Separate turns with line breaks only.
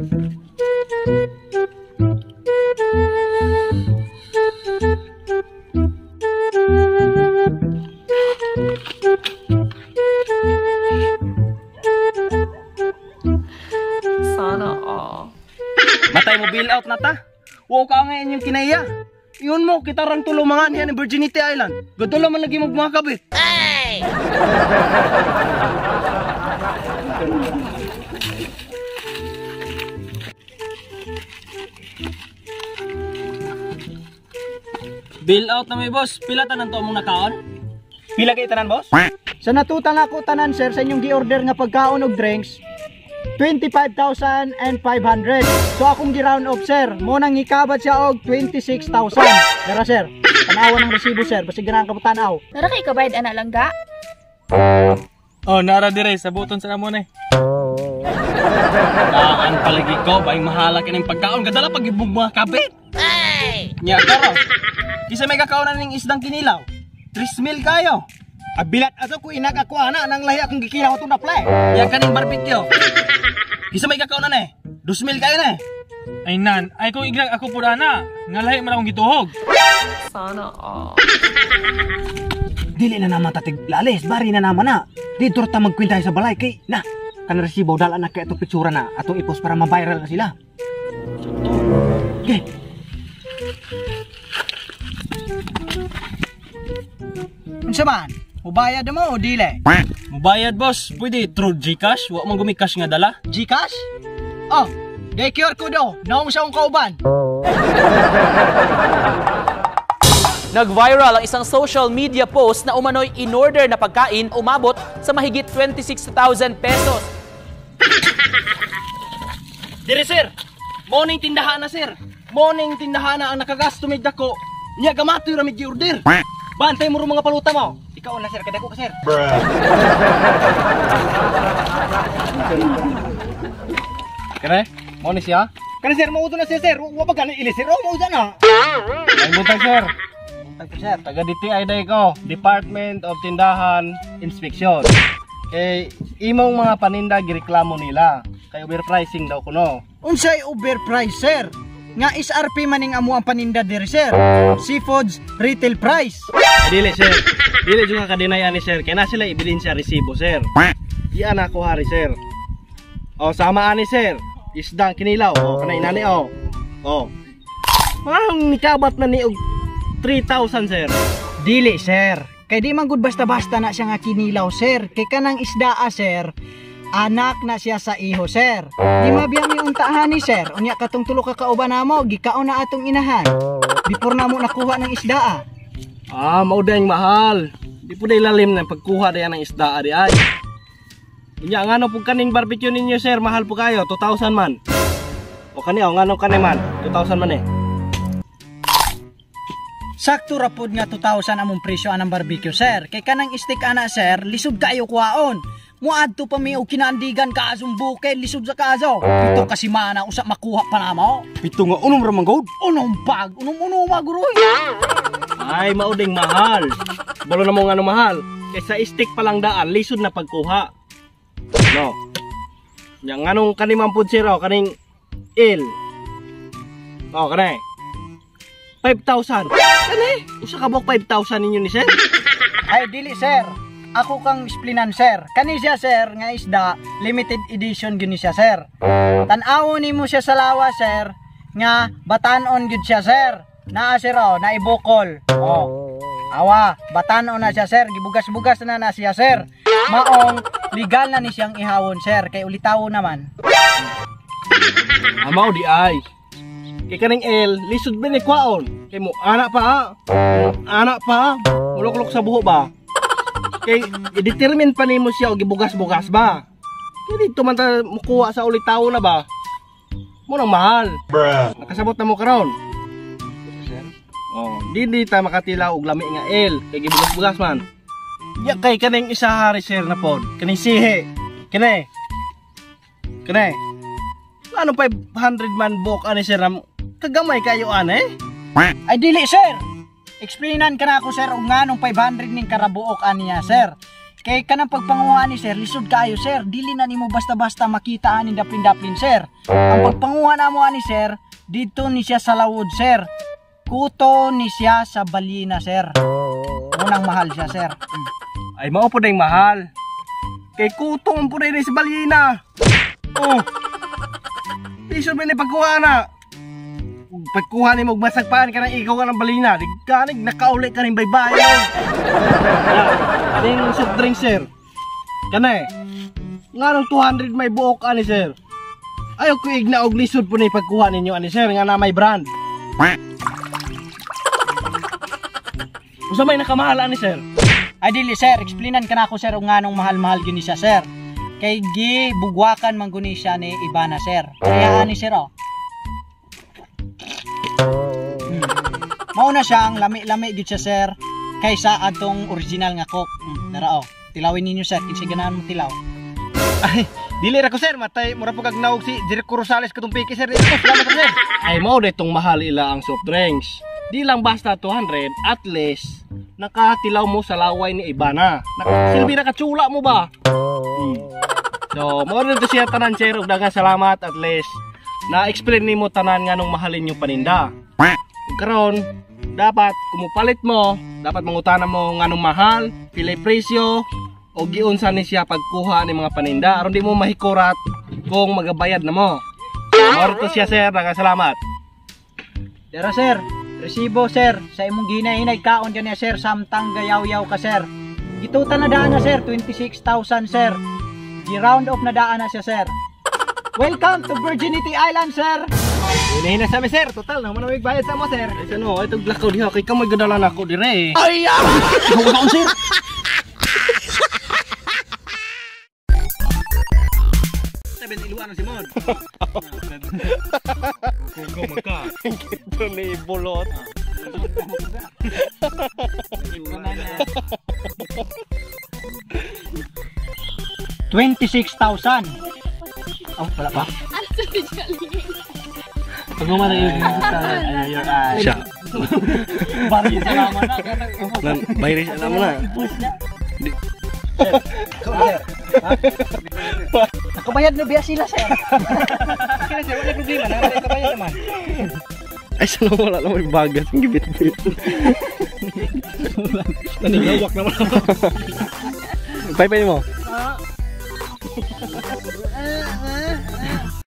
Sana all.
Matay mo bill out na ta. Wow ka nga inyong kinaiya. Iyon mo, kita rang tulo mga niya ni Virginity Island. Gadala man lagi mo mga kabit.
Hey!
Bill out na may boss. Pila tanan to among nakaon? Pila kay tanan, boss?
Sa natutal ako tanan sir sa inyong gi-order nga pagkaon og drinks, 25,500. So akong gi-round off sir, mo nang ikabat siya og 26,000. Dara sir, tanawa ng resibo sir, basig ganahan ka mo tanaw.
Nara kay kabayad ana langga?
Oh, nara dire sa buton sa amo na.
Daan palagi ko, bayang mahala ka ng pagkaon. Gadala pag ibog mga kabit.
Hey!
Nya karon. Kisa may kakaonan ning isdang kinilaw. 3 mil kayo.
Abilat ato ko inag ako ana nang lahi akong gikilaw atong naplay.
Nya kaning barbecue. Kisa may kakaonan eh. 2 mil kayo na eh.
Ay nan, ay kung ignag ako pud ana, nga lahi man akong gituhog.
Sana all.
Dili na naman tatig lalis, bari na naman na. Dito ta magkwentahe sa balay kay na. Kanang resibo dala na kay atong pitsura na atong i-post para ma-viral na sila. Okay.
Unsa man? Mubayad mo o dili?
Mubayad boss, pwede through GCash, wa man gumi cash nga dala.
GCash? Oh, day QR code oh. Naong sa akong kauban.
Nag-viral ang isang social media post na umano'y in-order na pagkain umabot sa mahigit 26,000 pesos.
Dire sir. Morning tindahan na sir. Morning tindahan na ang nakagasto mig dako. Nya gamatoy ra mig gi-order. Bantay mo ro mga paluta mo.
Ikaw na sir, kadako ka sir.
Kare, mo ni siya?
Kani sir, mauto na siya sir. Wa pa gani ili sir. Oh, mauto na.
Ay buntag sir.
Buntag ko sir.
Taga DTI day ko, Department of Tindahan Inspection. Eh, imong mga paninda gireklamo nila. Kay overpricing daw kuno.
Unsay overprice sir? Nga SRP maning amo ang paninda diri sir. Seafoods retail price.
Ay, dili sir. Dili jud ka ka-deny ani sir. Kay na sila ebidensya resibo sir. Iyan ako hari sir. O sama ani sir. Isdang kinilaw. O kana inani o. O. Mga nikabat na ni og 3,000 sir.
Dili sir. Kay di man gud basta-basta na siya nga kinilaw sir. Kay kanang isdaa sir, anak na siya sa iho sir. Di mabiya mi untahan ni sir. Unya katong tulo ka kauban namo, gikaon na atong inahan. Before namo nakuha ng isdaa.
Ah, mao dayang mahal. Di po day lalim ng pagkuha day ng isda di ay. Unya ngano po kaning barbecue ninyo sir, mahal po kayo, 2,000 man. O kani o ngano kani man, 2,000 man eh.
Sakto ra pod nga 2,000 among presyo anang barbecue sir. Kay kanang steak ana sir, lisod kayo kuhaon. Muadto pa mi og kinaandigan kaasong bukid, lisod sa kaaso. 7 ka semana usa makuha pa namo.
7 nga unom ra man gud.
Unom pag, unom unom maguroy.
Ay, mao ding mahal. Balo na mo ngano mahal. Kaysa steak pa lang daan, lisod na pagkuha. No. Nya nganong kani man pud sir, oh, kaning L. Oh, kani. 5,000. Kani, usa ka buok 5,000 ninyo ni sir?
Ay dili sir. Ako kang explainan sir. Kani siya sir nga isda, limited edition gyud ni siya sir. Tan-awon nimo siya sa lawa sir nga batan-on gyud siya sir. Naa sir oh, naibukol. Oh. Awa, batan-on na siya sir, gibugas-bugas na na siya sir. Maong legal na ni siyang ihawon sir, kay ulitawo naman.
Amaw di ay. Kay kaning L, lisod ba ni kwaon? Kay mo ana pa, ha? Ana pa, muluklok sa buho ba? Kay i-determine pa nimo siya og gibugas-bugas ba? Kay dito man ta mukuha sa ulitawo na ba? Mo nang mahal. Bruh. Nakasabot na mo karon. Oh, di di ta makatila og lami nga L kay gibugas-bugas man. Ya kay kaning isa hari sir na pod, kaning sihi. Kini. Kini. Ano 500 man buok ani sir na kagamay kayo ani?
Ay dili sir. Explainan ka na ako sir og nganong 500 ning karabuok aniya sir. Kay kanang pagpanguha ni sir, lisod kaayo sir. Dili na nimo basta-basta makita ani daplin-daplin sir. Ang pagpanguha namo ani sir, dito ni siya sa lawod sir. Kuto ni siya sa balina sir. Unang mahal siya sir.
Ay mao pud ang mahal. Kay kutong pud ni sa balina. Oh. Lisod man ni pagkuha na. Pagkuha nimo og masagpaan ka ng ikaw ka ng balina, di kanig nakauli ka ning baybayon. Aning soft drink sir. Kanay. Nganong 200 may buok ani sir? Ayaw ko igna og lisod po ni pagkuha ninyo ani sir nga na may brand. Usa may nakamahal ani sir?
Ay dili sir, explainan ka na ako sir kung nganong mahal-mahal gini siya sir. Kay gi bugwakan man guni siya ni Ivana sir. Kaya ani sir oh. Mao na siya ang lami-lami gyud siya sir kaysa atong original nga Coke. Dara oh. Tilawin ninyo sir kinsa ganahan mo tilaw.
Ay, dili ra ko sir, matay mura po kag naog si Jericho Rosales katong piki sir. Dili ko, salamat sir.
Ay mao ditong mahal ila ang soft drinks. Di lang basta 200, at least nakatilaw mo sa laway ni Ivana. Silbi na katsula mo ba? So, mao rin to siya tanan sir, ug daghang salamat at least na-explain nimo tanan nganong mahalin yung paninda. Ug karon, dapat kumupalit mo, dapat mangutana mo nganong mahal, pilay presyo, o giunsa ni siya pagkuha ni mga paninda aron di mo mahikurat kung magabayad na mo. Mao to siya sir, daghang salamat.
Dara sir, resibo sir, sa imong ginahinay kaon ganiya sir, samtang gayaw-yaw ka sir. Gitutan na daan na sir, 26,000 sir. Gi-round off na daan na siya sir. Welcome to Virginity Island sir.
Hinahin na sa mi sir, total na man bayad sa mo sir.
Ay sano, ay tug lakaw diha kay kamay gadala nako dire.
Ay, ah! Sir. Sabi iluan si Mon.
Kung magka. Ito ni bulot.
$26,000. Oh, wala pa.
Pag umana yung your eyes.
Siya.
Bari salamat na.
Bayri siya naman na.
Nakabayad na biya sila sir.
Kaya sir, wala problema, nakabayad naman.
Ay sano wala lang may bagas ang gibit-bit. Nanigawak naman. Pay-pay mo.